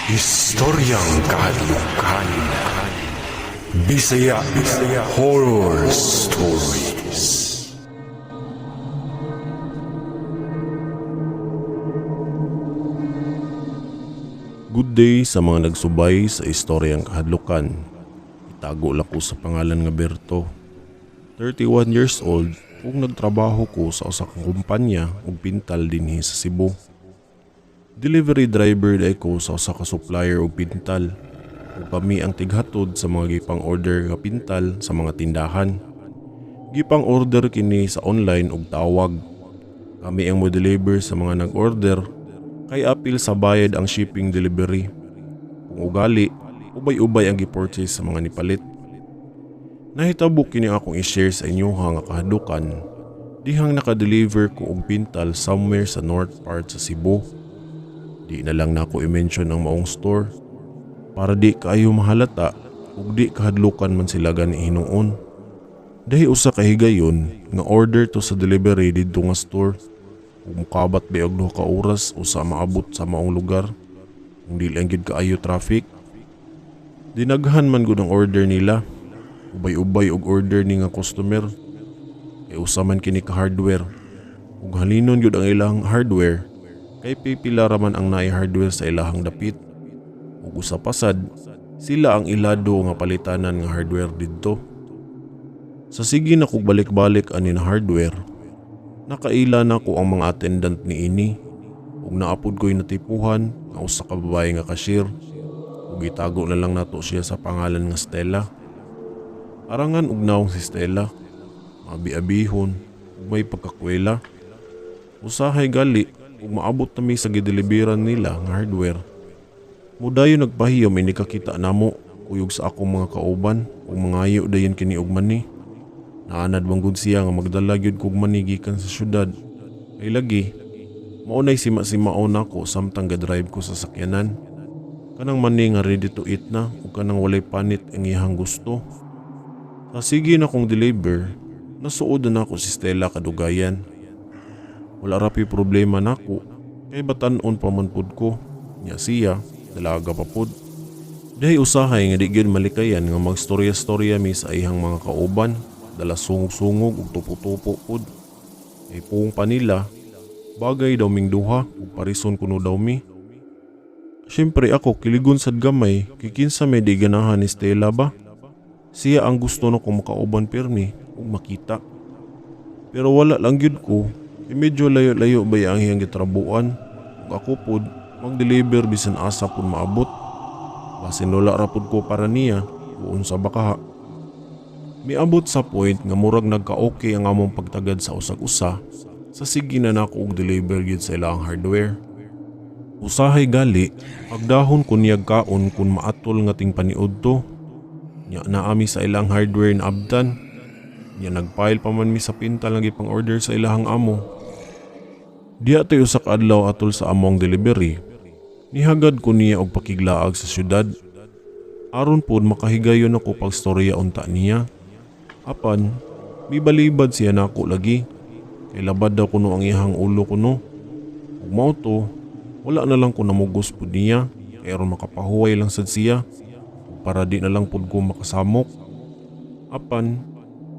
Istoryang Kahadlukan. Bisaya Horror Stories. Good day sa mga nagsubay sa istoryang kahadlukan. Itago lang ko sa pangalan nga Berto. 31 years old ug nagtrabaho ko sa usa ka kumpanya ug pintal dinhi sa Cebu. Delivery driver day ko sa usa ka supplier og pintal. Ug kami ang tighatod sa mga gipang order nga pintal sa mga tindahan. Gipang order kini sa online ug tawag. Kami ang mo-deliver sa mga nag-order kay apil sa bayad ang shipping delivery. Kung ugali, ubay-ubay ang gi-purchase sa mga nipalit. Nahitabo kini akong i-share sa inyo nga kahadukan. Dihang naka-deliver ko og pintal somewhere sa north part sa Cebu. Di na lang nako i-mention ang maong store para di kaayo mahalata ug di kahadlukan man sila gani hinuon. Dahi usa ka higayon nga order to sa delivery didto nga store ug mukabat ba og duha ka oras usa maabot sa maong lugar kung dili ang gyud kaayo traffic. Dinaghan man gud ang order nila. Ubay-ubay og order ni nga customer. Kay usa man kini ka hardware. Ug halinon gyud ang ilang hardware kay pipila ra man ang naay hardware sa ilahang dapit. Ug usa pa sad, sila ang ilado nga palitanan nga hardware didto. Sa sige na kog balik-balik ani na hardware, nakaila na ko ang mga attendant niini ug naapod ko'y natipuhan nga usa ka babae nga cashier ug gitago na lang nato siya sa pangalan nga Stella. Arangan og naong si Stella, maabi-abihon ug may pagkakwela. Usahay gali ug maabot nami sa gideliveran nila nga hardware. Mudayon nagpahiyom ini kakita namo kuyog sa akong mga kauban ug mangayo dayon kini og mani. Naanad man gud siya nga magdala gyud kog mani gikan sa syudad. Kay lagi, mao nay sima-simaon nako samtang ga-drive ko sa sakyanan. Kanang mani nga ready to eat na ug kanang walay panit ang iyahang gusto. Sa sige na kong deliver, nasuod na nako si Stella kadugayan. Wala ra pi problema nako kay batan-on pa man pud ko. Nya siya, dalaga pa pud. Dihay usahay nga di gyud malikayan nga magstorya-storya mi sa iyang mga kauban, dala sungog-sungog ug tupo-tupo pud. Kay puong pa nila, bagay daw ming duha ug parison kuno daw mi. Siyempre ako kiligon sad gamay kay kinsa may di ganahan ni Stella ba? Siya ang gusto na kong makauban pirmi ug makita. Pero wala lang gyud ko, kay medyo layo-layo ba ang iyang gitrabuan ug ako pod mag-deliver bisan asa pud maabot. Basin wala ra pud ko para niya o unsa ba kaha. Miabot sa point nga murag nagka-okay ang among pagtagad sa usag-usa sa sige na nako og deliver gyud sa ilang hardware. Usahay gali, pagdahon ko niyag kaon kun maatol nga ting paniud to. Nya naami sa ilang hardware na abdan. Nya nagpile pa man mi sa pintal nga gipang order sa ilahang amo. Diya to'y usa ka adlaw atol sa among delivery. Nihagad ko niya og pakiglaag sa syudad. Aron pod makahigayon ako pagstorya unta niya. Apan, mibalibad siya nako lagi. Kay labad daw kuno ang iyahang ulo kuno. Ug mao to, wala na lang ko namugos pud niya. Kay aron makapahuway lang sad siya. Ug para di na lang pud ko makasamok. Apan,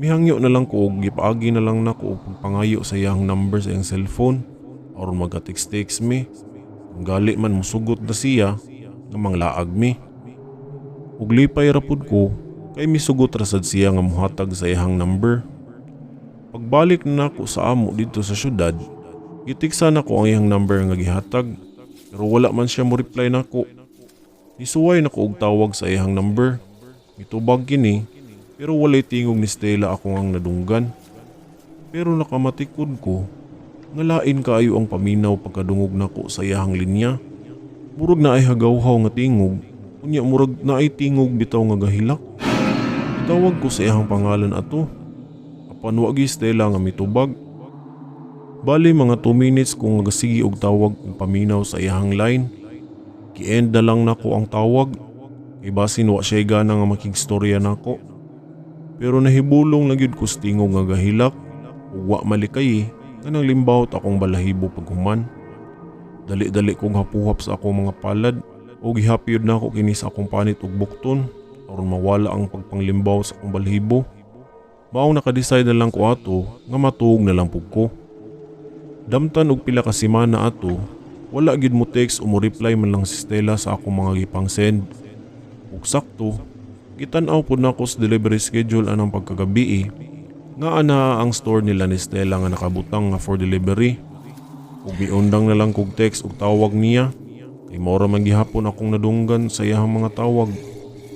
mihangyo na lang ko og gipaagi na lang nako og pagpangayo sa iyang number sa iyang cellphone. Aron magka-text-text mi. Kung gali man musugot na siya nga manglaag mi. Ug lipay ra pud ko kay misugot ra sad siya nga mohatag sa iyang number. Pagbalik na nako sa amo didto sa syudad, gitiksa nako ang iyang number nga gihatag pero wala man siya mo reply nako. Nisuway nako og tawag sa iyang number. Mitubag kini pero walay tingog ni Stella ako ang nadunggan. Pero nakamatikod ko nga lain kaayo ang paminaw pagkadungog nako sa iyang linya. Murag na ay hagawhaw nga tingog, unya murag na ay tingog bitaw nga gahilak. Itawag ko sa iyang pangalan ato. Apan wa gyud Stella nga mitubag. Bali mga 2 minutes ko nga gasigi og tawag og paminaw sa iyang line. Gi-end na lang nako ang tawag. Kay basin wa siya gana nga makigstorya nako. Pero nahibulong na gyud ko sa tingog nga gahilak ug wa malikay nga nang limbawot akong balahibo paghuman. Dali-dali kong hapuhap sa akong mga palad O gihapyod nako kini sa akong panit ug bukton aron mawala ang pagpanglimbaw sa akong balhibo. Maong naka-decide na lang ko ato nga matuog na lang pug ko. Damtan og pila ka semana ato, wala gyud mo text o mo reply man lang si Stella sa akong mga gipang send. Ug sakto, gitan-aw pud nako sa delivery schedule anang pagkagabii nga ana ang store nila ni Stella nga nakabutang nga for delivery. Ug miundang na lang kog text ug tawag niya kay mao ra man gihapon akong nadunggan sa iyahang mga tawag.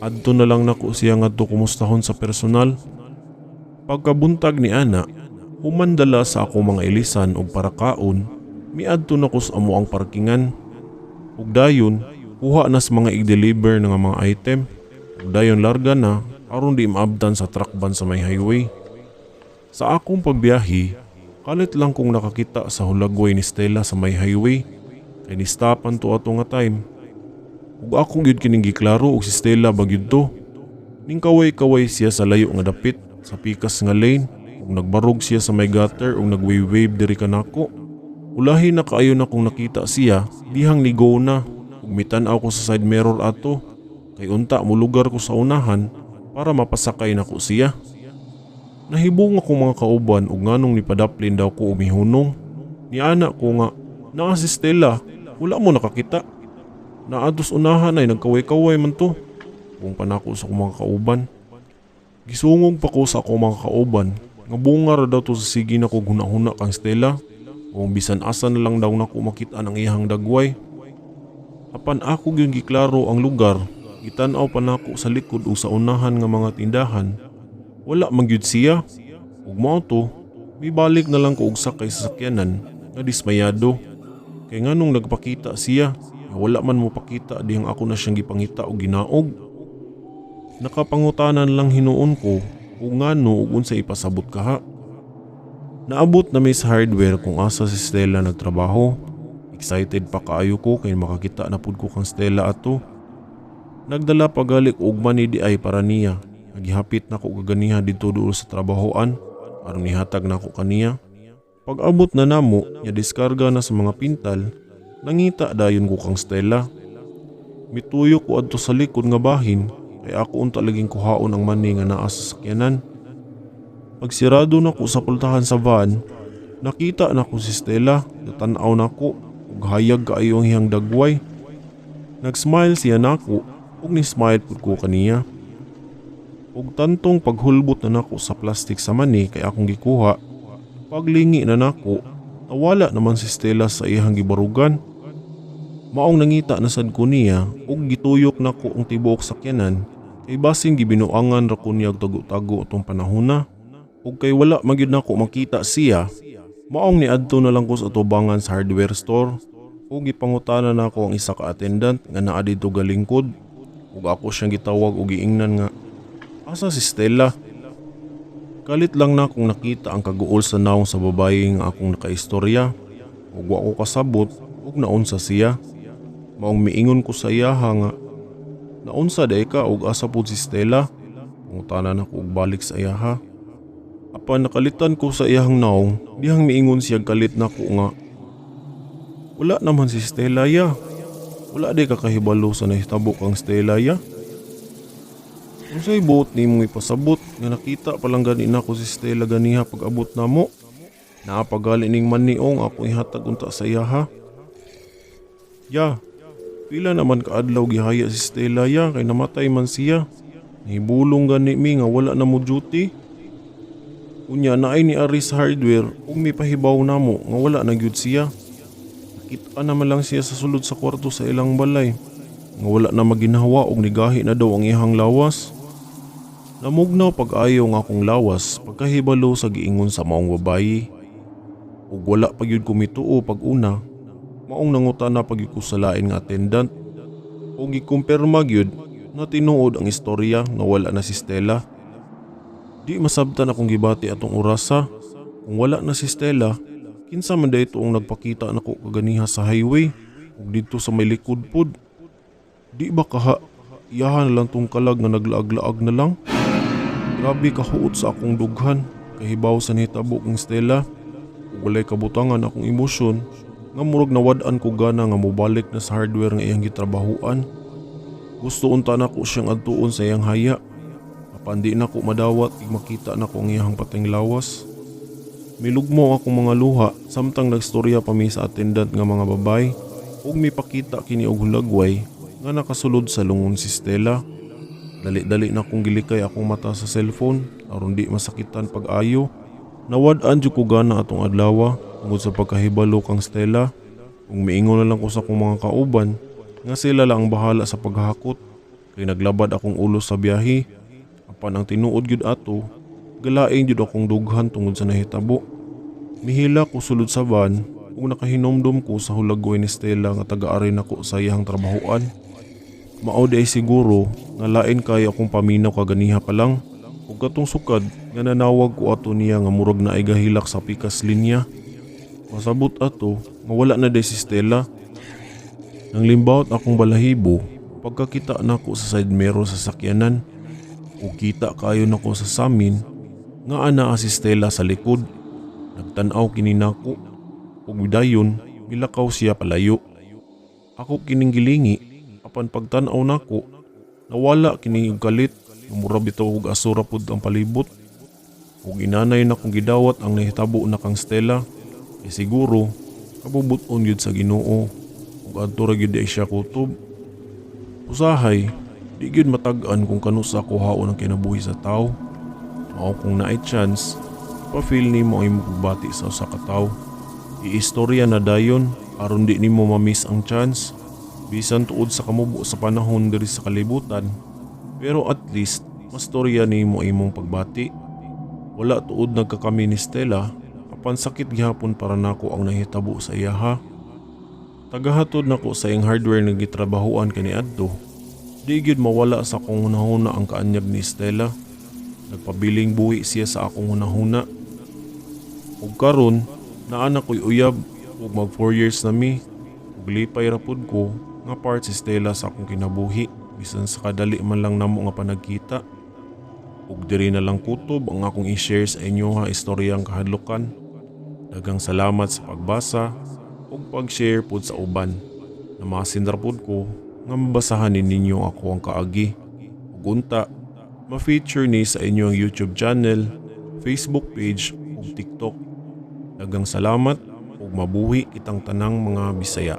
Adto na lang nako siya ngadto kumustahon sa personal. Pagkabuntag ni ana, humandala sa akong mga ilisan og parakaon, miadto na ko sa amo ang parkingan. Ug dayon, kuha na sa mga i-deliver nga mga item. Ug dayon larga na aron di maabtan sa truck ban sa may highway. Sa akong pagbiyahe, kalit lang kong nakakita sa hulagway ni Stella sa may highway kay ni-stopan to ato nga time. Ug ako gyud kining giklaro og si Stella ba gyud to. Ning kaway-kaway siya sa layo nga dapit sa pikas nga lane ug nagbarog siya sa may gutter ug nagwave-wave diri kanako. Ulahi na kaayo na kung nakita siya dihang nigo na ug mitan-aw ko sa side mirror ato kay unta molugar ko sa unahan para mapasakay nako siya. Nahibong akong mga kauban ug nganong nipadaplin daw ko umihunong. Niana ko nga naa si Stella, wala mo nakakita. Naa to's unahan ay nagkaway-kaway man to. Kung panako sa akong mga kauban. Gisungog pa ko sa akong mga kauban nga bunga ra daw to sa sige na ko hunahuna kang Stella. Kung bisan asa na lang daw nako makita ang iyahang dagway. Apan ako gyud giklaro ang lugar, gitan-aw pa nako sa likod ug sa unahan nga mga tindahan. Wala man gyud siya. Ug mao to, mibalik na lang ko og sakay sa sakyanan nga dismayado. Kay nganong nagpakita siya, nga wala man mo pakita dihang ako na siyang gipangita og ginaog. Nakapangutanan lang hinuon ko ug ngano ug unsa ipasabot kaha. Naabot na mi sa hardware kung asa si Stella nagtrabaho. Excited pa kaayo ko kay makakita na pud ko kang Stella ato. Nagdala pa gali ko og mani di ay para niya. Nagihapit na ko kaganiha didto duol sa trabahoan aron ihatag nako kaniya. Pag abot na namo, nya diskarga na sa mga pintal, nangita dayon ko kang Stella. Mituyo ko adto sa likod nga bahin kay ako unta laging kuhaon ang mani nga naa sa sakyanan. Pagsirado na ko sa pultahan sa van, nakita na ko si Stella, natan-aw nako ug hayag kaayo ang iyang dagway. Nag-smile siya nako ug ni-smile pud ko kaniya. Ug tantong paghulbot na nako sa plastic sa mani kay akong gikuha, paglingi na nako, nawala naman si Stella sa iyang gibarugan. Maong nangita na sad ko niya ug gituyok nako ang tibuok sakyanan kay basin gibinuangan ra ko niya og tago-tago atong panahona. Ug kay wala magyud nako makita siya, maong niadto na lang ko sa atubangan sa hardware store ug gipangutana nako ang isa ka attendant nga naa didto galingkod ug ako siyang gitawag ug giingnan nga asa si Stella. Kalit lang na akong nakita ang kaguol sa nawong sa babaye nga akong nakaistorya ug wa ko kasabot ug naunsa siya. Maong miingon ko sa iyaha nga naunsa day ka ug asa pud si Stella. Pangutana nako og balik sa iyaha. Apan nakalitan ko sa iyahang nawong dihang miingon siya kalit nako nga wala naman si Stella ya. Wala day ka kahibalo sa nahitabo kang Stella ya. Unsay buot nimo ipasabot nga nakita pa lang gani nako si Stella ganiha pag abot namo. Naa pa gali ning maniong ako ihatag unta sa iyaha. Ya, pila naman kaadlaw gihaya si Stella ya kay namatay man siya. Nahibulong gani mi nga wala na mo duty. Unya naay ni ari sa hardware ug mipahibaw namo nga wala na gyud siya. Nakita naman lang siya sa sulod sa kwarto sa ilang balay nga wala na maginhawa og nigahi na daw ang iyahang lawas. Namugnaw pag-ayo nga akong lawas pagkahibalo sa giingon sa maong babayi. Ug wala pa gyud ko mituo pag una, maong nangutana pa gyud ko sa lain nga attendant. Ug gikumpirma gyud na tinuod ang istorya nga wala na si Stella. Di masabtan akong gibati atong orasa. Kung wala na si Stella, kinsa man diay ang nagpakita nako kaganiha sa highway ug didto sa may likod pod. Di ba kaha iyahan na lang tong kalag nga naglaag-laag na lang? Grabe kahuot sa akong dughan, kahibaw sa nahitabo kang Stella. Ug walay kabutangan akong emosyon nga murag nawad-an ko gana nga mobalik na sa hardware nga iyang gitrabahuan. Gusto unta nako siyang adtuon sa iyang haya. Apan di nako madawat ig makita nako ang iyang pateng lawas. Milugmo akong mga luha samtang nagstorya pa mi sa attendant nga mga babay ug mipakita kini og hulagway nga nakasulod sa lungon si Stella. Dali-dali na kong gilikay akong mata sa cellphone aron di masakitan pag-ayo. Nawad-an jud ko gana atong adlaw tungod sa pagkahibalo kang Stella. Ug miingon na lang ko sa akong mga kauban nga sila lang ang bahala sa paghakot kay naglabad akong ulo sa biyahe. Apan ang tinuod gyud ato, galain jud akong dughan tungod sa nahitabo. Mihila ko sulod sa van ug nakahinomdom ko sa hulagway ni Stella nga taga-ari nako sa iyang trabahoan. Mao di ay siguro nga lain kayo akong paminaw kaganiha pa lang. Ug katong sukad nga nanawag ko ato niya nga murag naay gahilak sa pikas linya. Pasabot ato nga wala na day si Stella. Nang limbawot akong balahibo pagkakita nako sa side mirror sa sakyanan. Ug kita kayo nako sa samin nga anaa si Stella sa likod. Nagtan-aw kini nako ug dayon milakaw siya palayo. Ako kining gilingi, apan pagtan-aw nako nawala kini og kalit nga mura bitaw og aso ra pud ang palibot. Ug inanay na kong gidawat ang nahitabo na kang Stella kay siguro kabubut-on gyud sa Ginoo ug adto ra gyud ay siya kutob. Usahay di gyud matag-an kung kanusa kuhaon ang kinabuhi sa tawo. Mao kung naay chance, pa-feel nimo ang imong pagbati sa usa ka tawo. Iistorya na dayon aron di nimo ma-miss ang chance. Bisan tuod sa kamubo sa panahon diri sa kalibutan, pero at least mastorya nimo ang imong pagbati. Wala tuod nagkakami ni Stella, apan sakit gihapon para nako ang nahitabo sa iyaha. Tagahatod nako sa iyang hardware nga gitrabahoan kaniadto. Di gyud mawala sa akong hunahuna ang kaanyag ni Stella. Nagpabiling buhi siya sa akong hunahuna. Ug karon, naa na ko'y uyab ug mag 4 years na mi. Ug lipay ra pud ko nga part si Stella sa akong kinabuhi bisan sa kadali man lang namo nga panagkita. Ug diri na lang kutob ang akong i-share sa inyo ha istoryang kahadlukan. Daghang salamat sa pagbasa ug pag-share pud sa uban. Namasin ra pud ko nga mabasahan ninyo ako ang kaagi. Ug unta, ma-feature ni sa inyong YouTube channel, Facebook page ug TikTok. Daghang salamat ug mabuhi kitang tanang mga Bisaya.